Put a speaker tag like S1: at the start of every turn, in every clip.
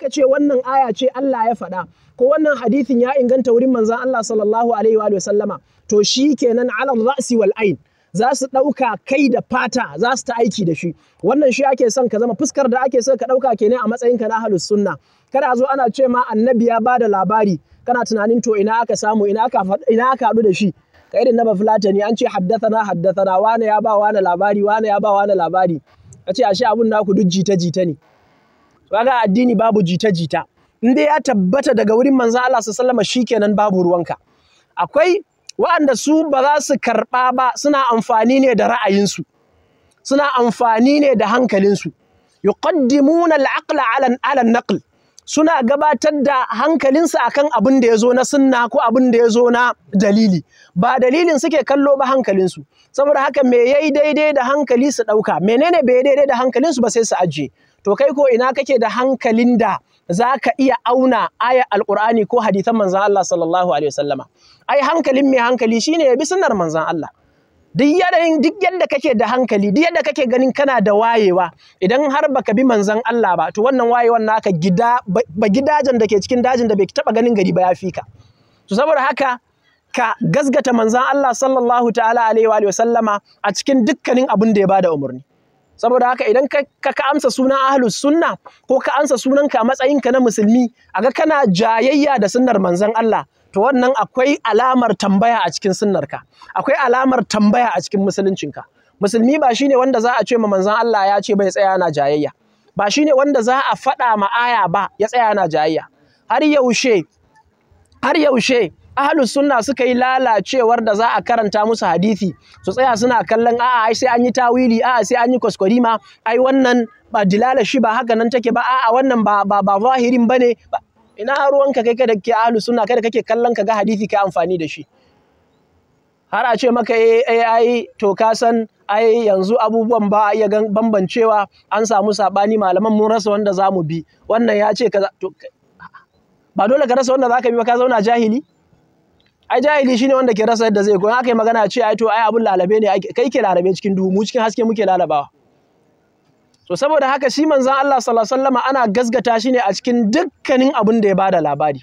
S1: aka ce wannan aya ce Allah ya faɗa ko wannan hadithin ya inganta wurin manzon Allah sallallahu alaihi wa sallama, to shi kenan ala ra'si wal ain, za su ɗauka kai da fata, za su ta aiki da shi. Wannan shi ake son ka zama, fuskar da ake son ka ɗauka kenan a matsayinka na ahlus sunna. Kada a zo ana ce ma annabi ya bada labari, kana tunanin to ina aka samu, ina aka haɗu da shi. Ka irin na Bafulatani, an ce haddathana haddathana, wane ya ba wane labari, wane ya ba wane labari, ka ce ashe abun naku duk jita jita ne. Kaga addini babu jita jita, in dai ya tabbata daga wurin manzon Allah sallallahu alaihi wasallam shikenan, babu ruwanka. Akwai waɗanda su ba za su karɓa ba, suna amfani ne da ra'ayinsu, suna amfani ne da hankalinsu. Yuqaddimuna al-aqla ala an-naql, suna gabatar da hankalinsu akan abin da ya zo na sunna ko abin da ya zo na dalili. Ba dalilin suke kallo ba, hankalinsu. Saboda haka me yayi daidai da hankali su ɗauka, menene bai daidai da hankalinsu ba sai su ajiye. To kai ko ina kake da hankalin da za ka iya auna ayar alƙur'ani ko hadisan manzan Allah sallallahu alaihi wasallama? Ai hankalin mai hankali shine ya bi sunnar manzan Allah. Duk yadda kake da hankali, duk yadda kake ganin kana da wayewa, idan har baka bi manzan Allah ba, to wannan wayewan naka gida ba gidajen da ke cikin dajin da bai taba ganin gari ba ya fi ka. To saboda haka ka gasgata manzan Allah sallallahu ta'ala alaihi wa sallama a cikin dukkanin abin da ya bada umarni. Saboda haka idan ka amsa sunan ahlus sunna ko ka amsa sunanka a matsayinka na musulmi, aga kana jayayya da sunnar manzon Allah, to wannan akwai alamar tambaya a cikin sunnarka, akwai alamar tambaya a cikin musuluncinka. Musulmi ba shine wanda za a ce ma manzon Allah ya ce bai tsaya na jayayya, ba shine wanda za a faɗa ma aya ba ya tsaya na jayayya. Har yaushe ahlus sunna suka yi lalacewar da za a karanta musu hadisi su tsaya suna kallon a'a ai sai an yi tawili, a'a sai an yi kwaskwarima, ai wannan ba dilala shi ba haka nan take ba, a'a wannan ba ba ba zahirin bane. Ina ruwanka kai kada ke ahlus sunna, kada kake kallon ka ga hadisi kai amfani da shi har a ce maka eh ai to ka san ai yanzu abubuwan ba a iya bambancewa, an samu sabani, malaman mun rasa wanda zamu bi, wannan ya ce kaza. To ba dole ka rasa wanda zaka bi ba, ka zauna jahili. Ai jahili shine wanda ke rasa yadda zai koyi. Aka yi magana ce ai to ai abun lalabe ne, kai ke lalabe cikin duhu, mu cikin haske muke lalabawa. So saboda haka shi manzon Allah sallallahu alaihi wasallama ana gasgata shi ne a cikin dukkanin abun da ya bada labari.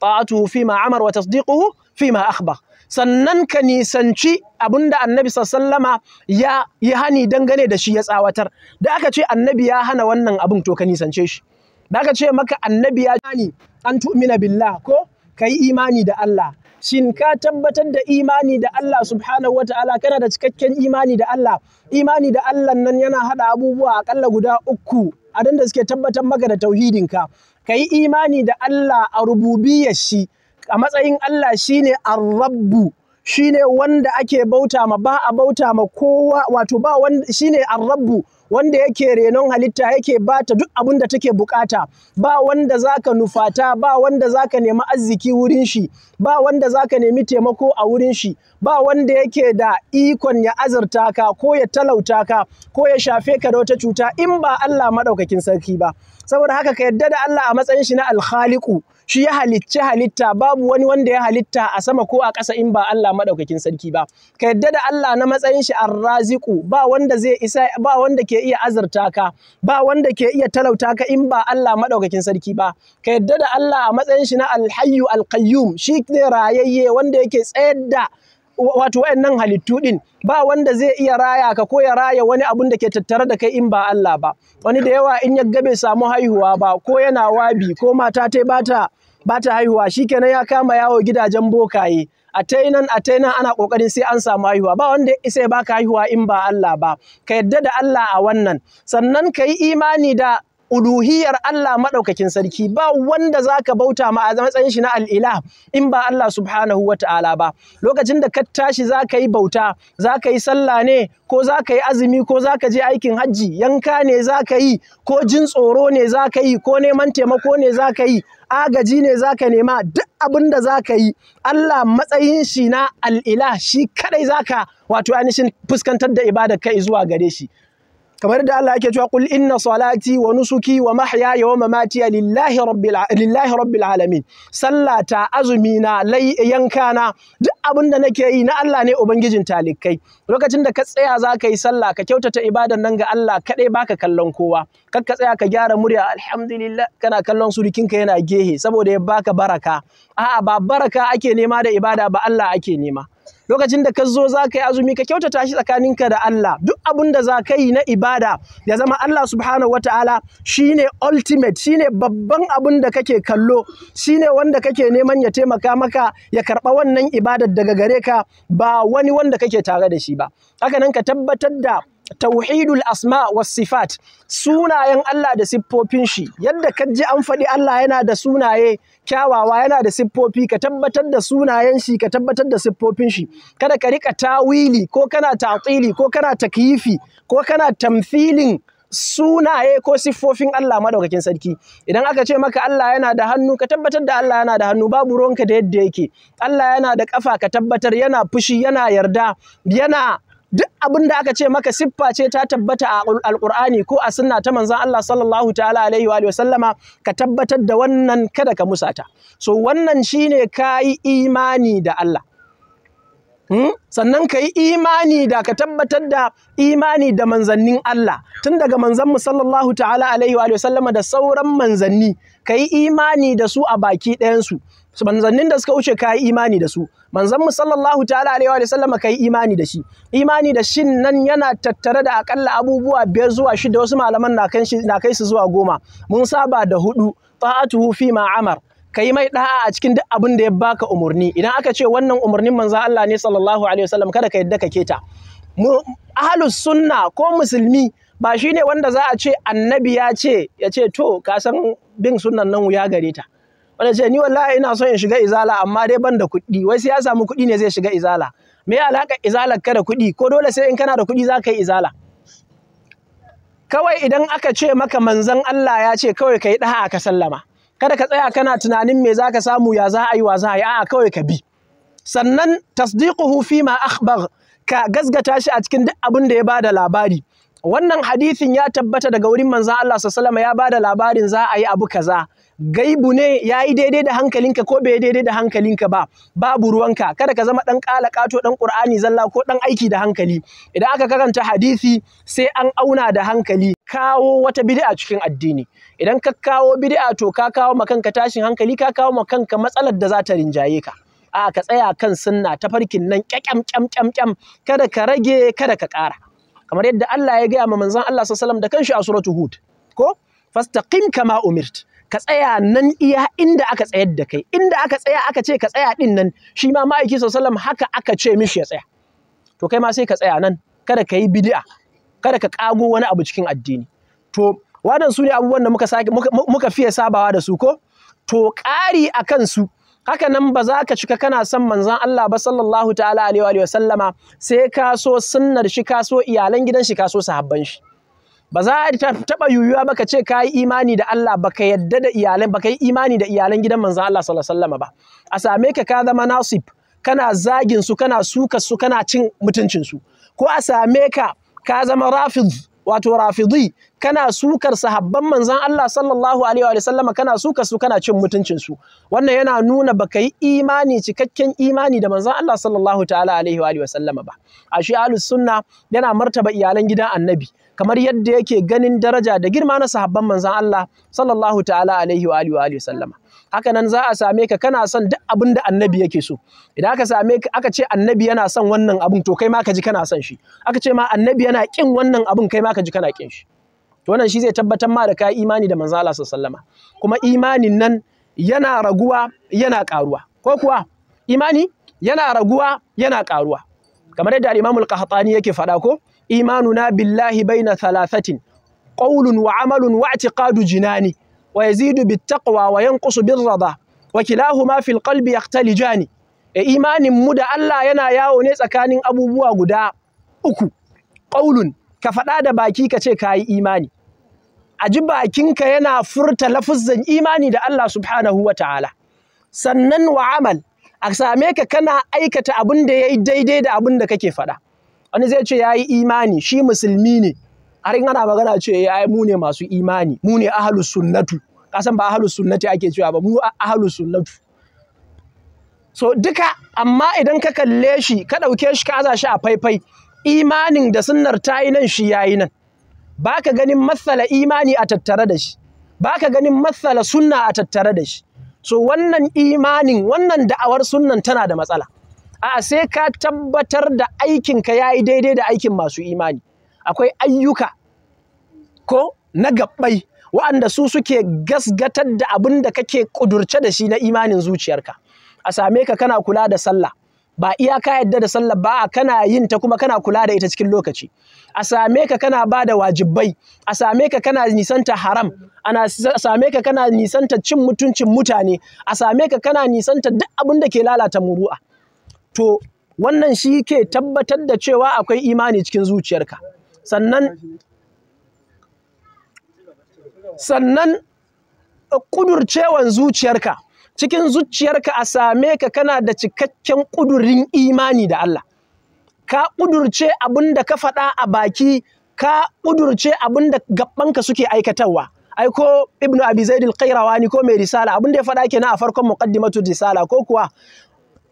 S1: Ta'atuhu fi ma amar wa tasdiquhu fi ma akhbar. Sannan ka nisanci abun da annabi sallallahu alaihi wasallama ya yi hani dangane da shi, ya tsawatar. Da aka ce annabi ya hana wannan abun, to ka nisance shi. Da aka ce maka annabi ya hani an tu'mina billah, ko ka yi imani da Allah. Shin ka tabbatar da imani da Allah subhanahu wataala? Kana da cikakken imani da Allah? Imani da Allah nan yana haɗa abubuwa aƙalla guda uku abin da suke tabbatar maka da tauhidinka. Ka yi imani da Allah a rububiyar shi, a matsayin Allah shine ar-rabbu, shine wanda ake bauta ma, ba a bauta ma kowa, wato ba wanda shine ar-rabbu, wanda yake renon halitta, yake bata duk abin da take bukata. Ba wanda zaka nufata, ba wanda zaka nemi arziki wurin shi, ba wanda zaka nemi taimako a wurin shi, ba wanda yake da ikon ya azurta ka ko ya talauta ka ko ya shafe ka da wata cuta in ba Allah madaukakin sarki ba. Saboda haka ka yadda da Allah a matsayin shi na al-khaliqu, shi ya halicci halitta, babu wani wanda ya halitta a sama ko a ƙasa in ba Allah madaukakin sarki ba. Ka yadda da Allah na matsayin shi ar-raziqu, ba wanda zai isa, ba wanda ke iya azurta ka, ba wanda ke iya talauta ka in ba Allah madaukakin sarki ba. Ka yadda da Allah a matsayin shi na al-hayyu al-qayyum, shi ne rayayye wanda yake tsayar da wato wayannan halittu din, ba wanda zai iya raya ka ko ya raya wani abun da ke tattare da kai in ba Allah ba. Wani da yawa in ya ga bai samu haihuwa ba, ko yana wabi, ko mata tai bata haihuwa, shikenan ya kama yawo gidajen bokaye, a tainan ana kokarin sai an samu haihuwa. Ba wanda ya isa ya baka haihuwa in ba Allah ba. Ka yadda da Allah a wannan. Sannan ka yi imani da uluhiyar Allah madaukakin sarki, ba wanda zaka bauta ma a matsayin shi na al'ilah in ba Allah subhanahu wata'ala ba. Lokacin da ka tashi zaka yi bauta, zaka yi sallah ne, ko zaka yi azumi, ko zaka je aikin hajji, yanka ne zaka yi, ko jin tsoro ne zaka yi, ko neman taimako ne zaka yi, agaji ne zaka nema, duk abin da zaka yi, Allah matsayin shi na al'ilah shi kadai zaka wato ainihin fuskantar da ibadar kai zuwa gare shi. Kamar da Allah yake cewa, "Qul inna salati wa nusuki wa mahyaya wa mamati lillahi rabbil alamin." Sallata, azumi na, yankana, duk abin da nake yi na Allah ne ubangijin talikai. Lokacin da ka tsaya za ka yi sallah, ka kyautata ibadan nan ga Allah kaɗai, baka kallon kowa. Kar ka tsaya ka gyara murya, "Alhamdulillah," kana kallon surukinka yana gehe saboda ya baka baraka. A'a, ba baraka ake nema da ibada ba, Allah ake nema. Lokacin da ka zo za ka yi azumi, ka kyautata shi tsakaninka da Allah. Duk abin da za ka yi na ibada ya zama Allah subhanahu wataala shine ultimate, shine babban abin da kake kallo, shine wanda kake neman ya taimaka maka ya karɓa wannan ibadar daga gare ka, ba wani wanda kake tare da shi ba. Haka nan ka tabbatar da tauhidul asma was sifat, sunayen Allah da siffofin shi. Yadda ka ji an faɗi Allah yana da sunaye kyawawa, yana da siffofi, ka tabbatar da sunayen shi, ka tabbatar da siffofin shi. Kada ka rika tawili, ko kana ta'tili, ko kana takyifi, ko kana tamthilin sunaye ko siffofin Allah madaukakin sarki. Idan aka ce maka Allah yana da hannu, ka tabbatar da Allah yana da hannu, babu ruwanka da yadda yake. Allah yana da kafa, ka tabbatar. Yana fushi, yana yarda, yana duk abin da aka ce maka siffa ce ta tabbata a Alƙur'ani ko a sunna ta manzon Allah sallallahu ta'ala alaihi wa sallama, ka tabbatar da wannan, kada ka musata. So wannan shine kayi imani da Allah. Sannan ka yi imani da, ka tabbatar da imani da manzannin Allah, tun daga manzanmu sallallahu ta'ala alaihi wa sallama da sauran manzanni, ka yi imani da su a baki ɗayansu. Manzannin da suka wuce, ka yi imani da su. Manzanmu sallallahu ta'ala alaihi wa sallama, ka yi imani da shi. Imani da shin nan yana tattare da akalla abubuwa biyar zuwa shida, wasu malaman na kai su zuwa 10. Mun saba da hudu: ta'atuhu fi ma amar, ka yi mai da'a a cikin duk abin da ya baka umarni. Idan aka ce wannan umarnin manzon Allah ne sallallahu alaihi wasallam, kada ka yadda ka keta. Ahlus sunna ko musulmi ba shine wanda za a ce annabi ya ce, ya ce, "To, ka san bin sunnan nan wuya gare ta." Wanda ce, "Ni wallahi ina son in shiga izala, amma dai ban da kuɗi." Wai sai ya samu kuɗi ne zai shiga izala? Me alaka izalar ka da kuɗi? Ko dole sai in kana da kuɗi za ka yi izala? Kawai idan aka ce maka manzon Allah ya ce, kawai ka yi da'a, ka sallama. Kada ka tsaya kana tunanin me zaka samu, ya za a yi, wa za a yi. A'a, kawai ka bi. Sannan tasdiquhu fi ma akhbar, ka gasgata shi a cikin duk abin da ya bada labari. Wannan hadithin ya tabbata daga wurin manzon Allah sallallahu alaihi, ya bada labarin za a yi abu kaza, gaibu ne, ya yi daidai da hankalinka ko bai daidai da hankalinka ba, babu ruwanka. Kada ka zama ɗan ƙala ƙato, ɗan ƙur'ani zalla, ko ɗan aiki da hankali. Idan aka karanta hadisi, sai an auna da hankali. Kawo wata bid'a cikin addini, idan ka kawo bid'a, to ka kawo ma kanka tashin hankali, ka kawo ma kanka matsalar da za ta rinjaye ka. A ka tsaya kan sunna, tafarkin nan kyam kyam kyam kyam, kada ka rage, kada ka ƙara. Kamar yadda Allah ya gaya ma manzon Allah sallallahu alaihi wasallam da kanshi a suratu Hud ko, "Fastaqim kama umirt." Ka tsaya nan iya inda aka tsayar da kai, inda aka tsaya, aka ce ka tsaya din nan. Shi ma ma'aiki sallallahu, haka aka ce mishi ya tsaya, to kai ma sai ka tsaya nan. Kada ka yi bid'a, kada ka kago wani abu cikin addini. To waɗannan su ne abubuwan da muka sake muka fiye sabawa da su ko. To ƙari a kansu, haka nan ba za ka cika kana son manzon Allah ba sallallahu ta'ala alaihi wa sallama sai ka so sunnar shi, ka so iyalan gidan shi, ka so sahabban shi. Ba za a taɓa yiwuwa ba ka ce ka yi imani da Allah, baka yadda da iyalan, baka yi imani da iyalan gidan manzon Allah sallallahu alaihi wasallam ba. A same ka ka zama nasib, kana zagin su, kana suka su, kana cin mutuncin su, ko a same ka ka zama rafid, wato rafidi, kana sukar sahabban manzon Allah sallallahu alaihi wa sallama, kana sukar su, kana cin mutuncin su. Wannan yana nuna baka yi imani, cikakken imani da manzon Allah sallallahu ta'ala alaihi wa sallama ba. A shi ahlus sunna yana martaba iyalan gidan annabi kamar yadda yake ganin daraja da girma na sahabban manzon Allah sallallahu ta'ala alaihi wa alihi wa sallama. Haka nan za a same ka kana son duk abin da annabi yake so. Idan aka same ka, aka ce annabi yana son wannan abun, to kai ma ka ji kana son shi. Aka ce ma annabi yana kin wannan abun, kai ma ka ji kana kin shi. To wannan shi zai tabbatar ma da kai imani da manzon Allah sallallahu alaihi wasallama. Kuma imanin nan yana raguwa, yana karuwa. Ko kuwa imani yana raguwa, yana karuwa, kamar yadda al-Imam al-Qahtani yake faɗa ko, "Imanuna billahi baina thalathatin, qawlun wa amalun wa i'tiqadu jinani, wa yazidu bittaqwa wa yanqusu birrada, wa kilahuma fil qalbi yaxtalijani." E, imanin mu da Allah yana yawo ne tsakanin abubuwa guda uku: qaulun, ka faɗa da baki ka ce ka yi imani, a ji bakinka yana furta lafuzzan imani da Allah subhanahu wa ta'ala. Sannan wa amal, a same ka kana aikata abin da ya yi daidai da abin da kake faɗa. Wani zai ce ya yi imani, shi musulmi ne, Har in ana magana ce ai mu ne masu imani, mu ne ahlus sunnatu. Kasan ba ahlus sunnati ake cewa ba, mu ahlus sunnatu. So duka, amma idan ka kalle shi, ka ɗauke shi ka aza shi a faifai, imanin da sunnar ta yi nan shi yayi nan. Baka ganin matsala imani a tattare da shi, baka ganin matsala sunna a tattare da shi. So wannan imanin, wannan da'awar sunnan tana da matsala. A'a, sai ka tabbatar da aikinka yayi daidai da aikin masu imani. Akwai ayyuka ko na gabbai waɗanda su suke gasgatar da abin da kake ƙudurce da shi na imanin zuciyarka. A same ka kana kula da sallah, ba iya ka yadda da sallah ba, kana yin ta kuma kana kula da ita cikin lokaci. A same ka kana ba da wajibai, a same ka kana nisanta haram, a same ka kana nisanta cin mutuncin mutane, a same ka kana nisanta duk abin da ke lalata muru'a. To wannan shi ke tabbatar da cewa akwai imani cikin zuciyarka. Sannan ƙudurcewan zuciyarka, cikin zuciyarka a same ka kana da cikakken ƙudurin imani da Allah. Ka ƙudurce abin da ka faɗa a baki, ka ƙudurce abin da gabanka suke aikatarwa. Ai ko Ibn Abi Zaid al-Qayrawani ko mai risala, abin da ya faɗa kenan a farkon muqaddimatu risala, ko kuwa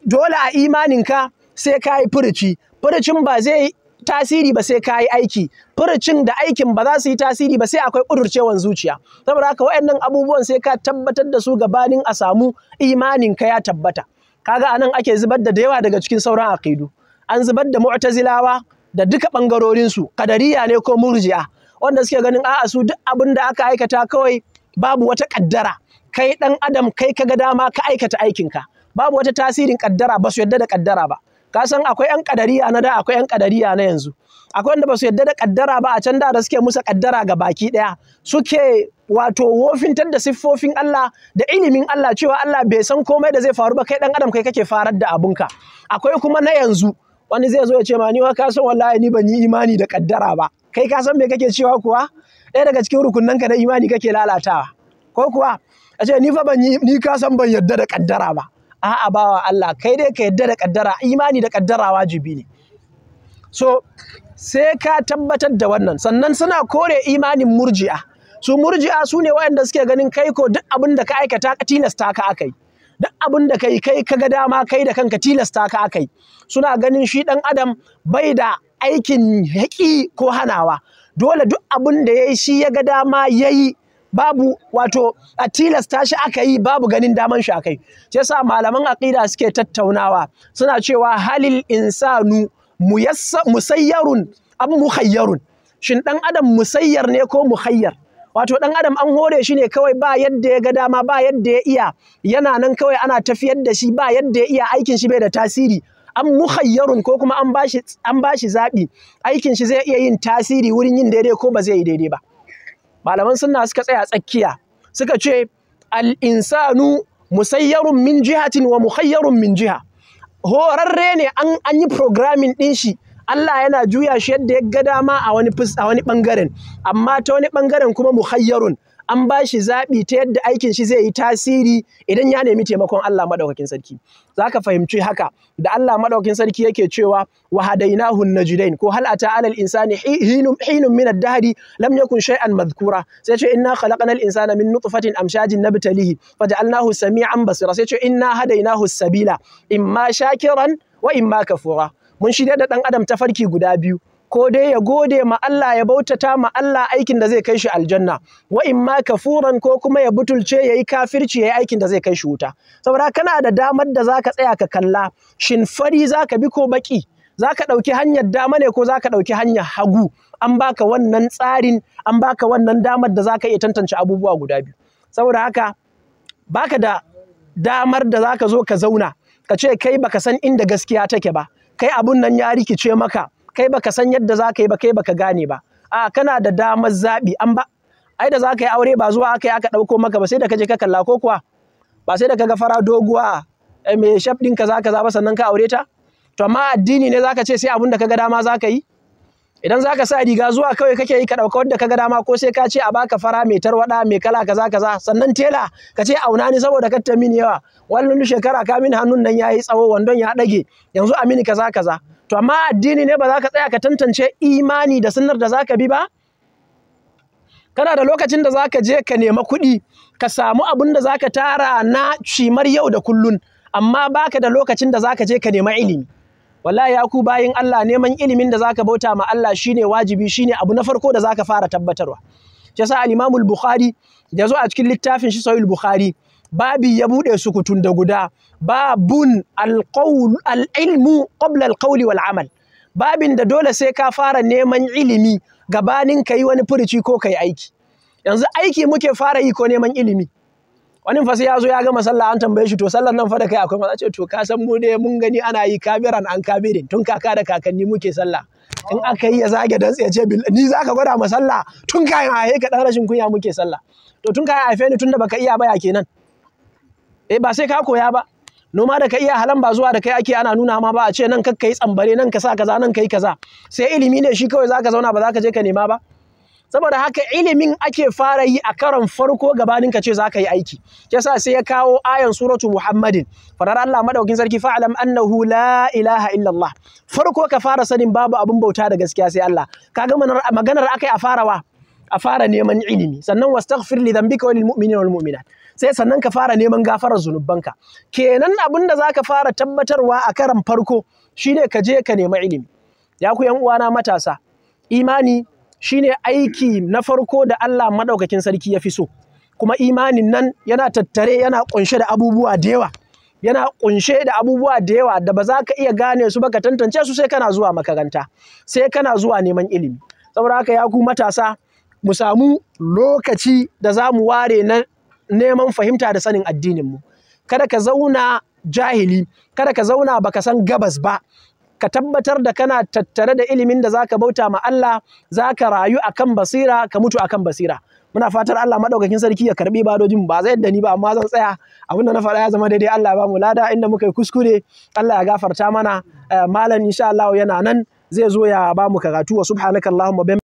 S1: dole a imaninka sai ka yi furuci. Furucin ba zai tasiri ba sai ka yi aiki. Furucin da aikin ba za su yi tasiri ba sai akwai ƙudurcewan zuciya. Saboda haka waɗannan abubuwan sai ka tabbatar da su gabanin a samu imaninka ya tabbata. Kaga anan ake zubar da yawa daga cikin sauran aqidu. An zubar da mu'tazilawa da duka ɓangarorin su, kadariya ne ko murji'a, wanda suke ganin a'a su duk abin da aka aikata kawai babu wata kaddara. Kai ɗan adam kai kaga dama ka aikata aikinka. Babu wata tasirin kaddara, ba su yadda da kaddara ba. Ka san akwai 'yan kadariya na da, akwai 'yan kadariya na yanzu. Akwai wanda ba su yadda da kaddara ba a can da suke musa kaddara ga baki daya. Suke wato wofintar da siffofin Allah da ilimin Allah, cewa Allah bai san komai da zai faru ba, kai dan adam kai kake farar da abunka. Akwai kuma na yanzu, wani zai zo ya ce ma ni wa ka san wallahi ni ban yi imani da kaddara ba. Kai ka san me kake cewa kuwa? Ɗaya daga cikin rukunnanka na imani kake lalatawa. Ko kuwa? A ce ni fa ban yi, ni ka san ban yadda da kaddara ba. A'a bawa Allah, kai dai ka yadda da kaddara, imani da kaddara wajibi ne. So sai ka tabbatar da wannan. Sannan suna kore imanin murji'a. Su murji'a su ne waɗanda suke ganin kai ko duk abin da ka aikata tilasta ka akai. Duk abin da kai kai ka ga dama kai da kanka tilasta ka akai. Suna ganin shi ɗan adam bai da aikin haƙi ko hanawa. Dole duk abin da yayi shi ya ga dama yayi, babu wato a tilasta shi aka yi, babu ganin daman shi akai. Shi yasa malaman aqida suke tattaunawa, suna cewa halil insanu musayyarun am mukhayyarun. Shin dan adam musayyar ne ko mukhayyar? Wato dan adam an hore shi ne kawai ba yadda ya ga dama, ba yadda ya iya, yana nan kawai ana tafiyar da shi, ba yadda ya iya, aikin shi bai da tasiri. Am mukhayyarun, ko kuma an bashi zabi, aikin shi zai iya yin tasiri wurin yin daidai ko ba zai yi daidai ba. Malaman sunna suka tsaya tsakiya, suka ce al-insanu musayyarun min jihatin wa mukhayyarun min jiha. Horarre ne, an yi programming din shi, Allah yana juya shi yadda ya ga dama a wani bangaren, amma ta wani bangaren kuma mukhayyarun, an ba shi zaɓi ta yadda aikin shi zai yi tasiri idan ya nemi taimakon Allah maɗaukakin sarki. Za ka fahimci haka da Allah maɗaukakin sarki yake cewa wa hadainahu najdain, ko hal ata alal insani hinun min ad-dahri lam yakun shay'an madhkura. Sai ce inna khalaqnal insana min nutfatin amshajin nabtalihi faj'alnahu sami'an basira. Sai ce inna hadainahu sabila imma shakiran wa imma kafura. Mun shirya da ɗan adam tafarki guda biyu, ko dai ya gode ma Allah ya bautata ma Allah aikin da zai kai shi aljanna, wa imma kafuran, ko kuma ya butulce yayi kafirci yayi aikin da zai kai shi wuta. Saboda kana da damar da zaka tsaya ka kalla, shin fari zaka bi ko baki, zaka dauki hanyar dama ne ko zaka dauki hanyar hagu. An baka wannan tsarin, an baka wannan damar da zaka iya tantance abubuwa guda biyu. Saboda haka baka da damar da zaka zo ka zauna ka ce kai baka san inda gaskiya take ba, kai abun nan ya rikice maka, kai baka san yadda za ka yi ba, kai baka gane ba. A kana da damar zaɓi. An ba ai da za ka yi aure ba zuwa aka yi aka ɗauko maka ba, sai da ka je ka kalla, ko kuwa ba sai da ka ga fara doguwa mai shaf ɗin kaza kaza ba sannan ka aure ta. To amma addini ne zaka ce sai abun da ka ga dama za ka yi? Idan za ka sa riga zuwa kawai kake yi ka ɗauka wadda ka ga dama, ko sai ka ce a baka fara mai tarwaɗa mai kala kaza kaza, sannan tela ka ce auna ni saboda kar ta mini yawa, wannan shekara ka mini hannun nan yayi tsawo, wandon ya ɗage, yanzu a mini kaza kaza. To amma addini ne ba za ka tsaya ka tantance imani da sunnar da za ka bi ba? Kana da lokacin da zaka je ka nema kuɗi, ka samu abin da zaka tara na cimar yau da kullun, amma baka da lokacin da zaka je ka nema ilimi. Wallahi ya ku bayin Allah, neman ilimin da zaka bauta ma Allah shine wajibi, shine abu na farko da zaka fara tabbatarwa. Shi yasa al-Imam al-Bukhari da zo a cikin littafin shi Sahih al-Bukhari, babi ya bude sukutun da guda, babun al-qawl al-ilmu qabla al-qawli wal amal. Babin da dole sai ka fara neman ilimi gabanin ka yi wani furuci ko kai aiki. Yanzu aiki muke fara yi ko neman ilimi? Wani fa sai ya zo ya gama sallah an tambaye shi, to sallar nan fa da kai akwai matsala? Ce to ka san mu ne mun gani ana yi kabiran an kabirin, tun kaka da kakanni muke sallah. In aka yi ya zage dantse ya ce ni zaka gwada ma sallah, tun kayan a haife ka dan rashin kunya muke sallah. To tun kayan a haife ni tun da baka iya ba ya kenan? Eh, ba sai ka koya ba. Noma da ka iya halan ba zuwa da kai ake ana nuna ma ba, a ce nan kakka yi tsambare, nan ka sa kaza, nan ka yi kaza. Sai ilimi ne shi kawai zaka zauna ba zaka je ka nema ba. Saboda haka ilimin ake fara yi a karon farko gabanin ka ce zaka yi aiki. Yasa sai ya kawo ayan suratu Muhammadin, farar Allah madaukin sarki, fa'alam annahu la ilaha illallah. Farko ka fara sanin babu abin bauta da gaskiya sai Allah. Kaga maganar akai a farawa, a fara neman ilimi. Sannan wastaghfir li dhanbika walil mu'minina wal mu'minat. Sai sannan ka fara neman gafarar zunubanka. Kenan abin da zaka fara tabbatarwa a karon farko shine ka je ka nemi ilimi. Ya ku yan uwana matasa, imani shine aiki na farko da Allah madaukakin sarki ya fi so. Kuma imanin nan yana tattare, yana kunshe da abubuwa da yawa. Yana kunshe da abubuwa da yawa da ba za ka iya gane su ba ka tantance su sai kana zuwa makaranta, sai kana zuwa neman ilimi. Saboda haka ya ku matasa, mu samu lokaci da za mu ware na neman fahimta da sanin addininmu. Kada ka zauna jahili, kada ka zauna baka san gabas ba. Ka tabbatar da kana tattare da ilimin da zaka bauta ma Allah, zaka rayu akan basira, ka mutu akan basira. Muna fatar Allah madaukakin sarki ya karbi ibadojin. Ba zai yadda ni ba, amma zan tsaya. Abin da na faɗa ya zama daidai, Allah ya ba mu lada. Inda muka yi kuskure, Allah ya gafarta mana. Malam insha Allah yana nan zai zo ya ba mu karatu. Wa subhanakallahumma.